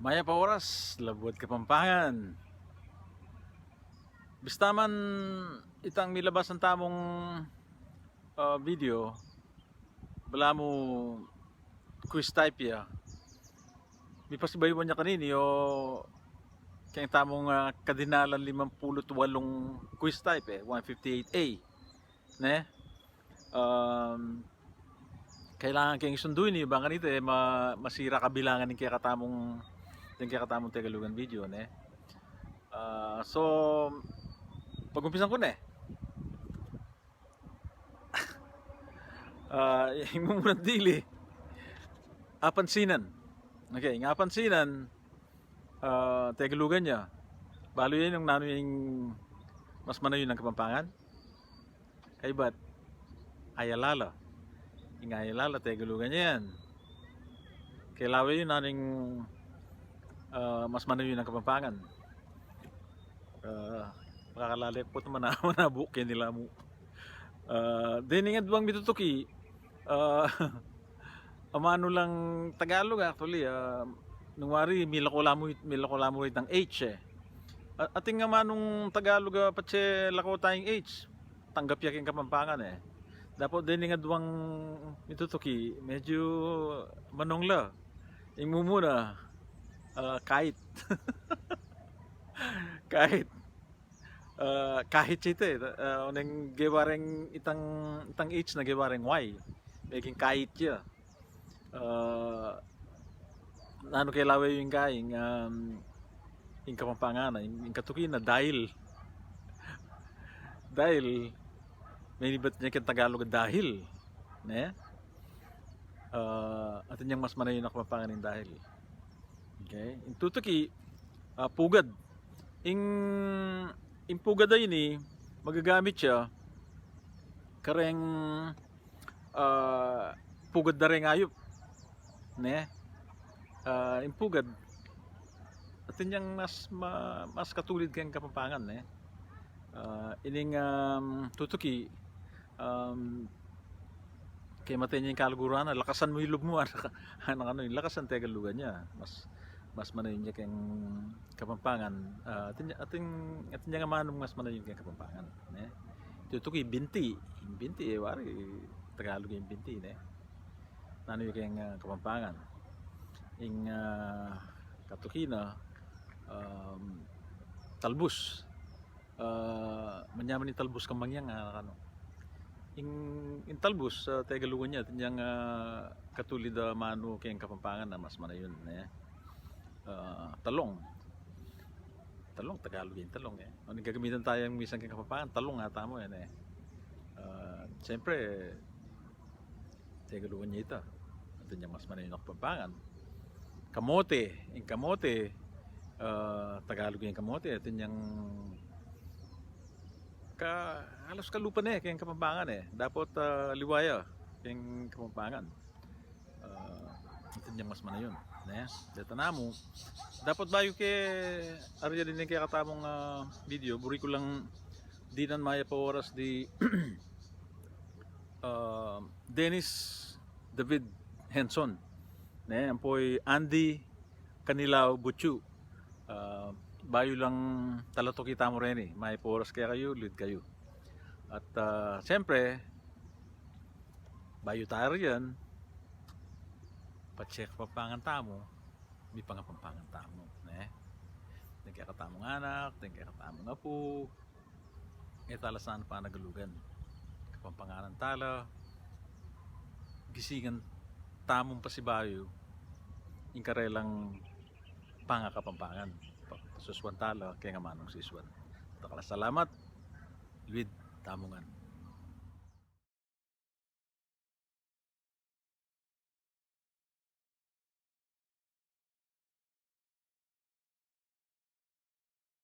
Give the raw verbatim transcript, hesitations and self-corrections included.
Mayap a oras, Labuad Kapampangan. Bista man itang milabasan tamung, ah, video, balamu quiz type ya. Mipasibayu ya kanini o keng tamung, ah, kadinalan limampulu't walung quiz type, e, one fifty-eight A, ne? Um, kailangan keng isundu ini, bang kanita, e, ma-, masira kabilangan ing kekatamung, ing kekatamung Tegalugan video, ne? Ah, so, pag-umpisan ku ne. Ah, ing mumuna dili, apansinan. Okay, ing apansinan, ah, Tegalugan ya. Balu ye nung nanu ing mas manayun a Kapampangan? Kaybat, ayalala. Ing ayalala, Tegalugan ya yan. Kailawe yu nanu ing, ah, mas manayun a Kapampangan? Ah, makakalale ku pu, mana-, manabu ke nilamu. Ah, deni nga duang mitutuki, ah, amanu lang Tagalog, actually, ah, nung wari, milako la mu, milako la mu itang H, e. A-, atin nga amanung Tagalog a patse lako tayung H, tanggap ya keng Kapampangan, e. Dapot deni nga duang mitutuki, medyo manong la. Ing mumuna, ah, kahit. Kahit. Ah, kahit ya ita, e. Ah, oneng gewa reng itang, itang H na gewa reng Y. Meging kahit ya. Ah, nanu kailawe yu ing kaing, um, ing Kapampangan na, ing, ing katuki na dahil. Dahil, menibat ya keng Tagalog dahil, ne? Ah, atin yang mas manayun a Kapampangan ing dahil. Okay? Ing tutuki, ah, pugad. Ing, ing pugad a ini, magagamit ya kareng, ah, pugad da reng ayup, ne? Ah, ing pugad, atin yang mas ma-, mas katulid keng Kapampangan, ne? Ah, ining, um, tutuki, um, keng mata ning kaluguran na, lakasan mu ing lub mu, anak, anak, anu, ing lakasan Tegalugan ya. Mas, mas manayun ya keng Kapampangan. Ah, atin, atin, atin yang amanung mas manayun keng Kapampangan, ne? Tutuki, binti. Ing binti, e, wari, Tagalog ing binti, ne? Nanu ya keng, ah, Kapampangan? Ing, ah, katuki na, um, talbus. Ah, manyaman ing talbus kang mangyang, ah, anu. Ing, ing talbus, ah, Tegalugan ya, atin yang, ah, katulid a amanu keng Kapampangan na mas manayun, ne? Ah, talong. Talong, Tagalog ing talong, e. Nung gagamitan taya misan keng Kapampangan, talong ata mu, e, ne? Ah, siyempre, Tegalugan ya ita. Atin yang mas manayun a Kapampangan. Kamote, ing kamote, ah, Tagalog ing kamote, atin yang ka-, halos kalupa ne keng Kapampangan, e. Dapot, ah, liwa ya keng Kapampangan. Ah, atin yang mas manayun, ne? Deta namu. Dapot bayu ke arya deni ing kekatamung, ah, video, buri ku lang dinan mayap a oras di, ah, Dennis David Henson, ne, ampo i Andy Canilao Butchu. Ah, bayu lang talatuki tamu reni, mayap a oras kekayu, luid kayu. At, ah, siyempre, bayu taya rian, patse Kapampangan tamu, mipangapampangan tamu, ne? Deng kekatamung anak, deng kekatamung apu, e tala sana panagalugan. Kapampanganan tala, gisingan tamung pasibayu ing karelang pangakapampangan. Pa-, pasusuan tala keng amanung sisuan. Dakal a salamat, luid tamu ngan.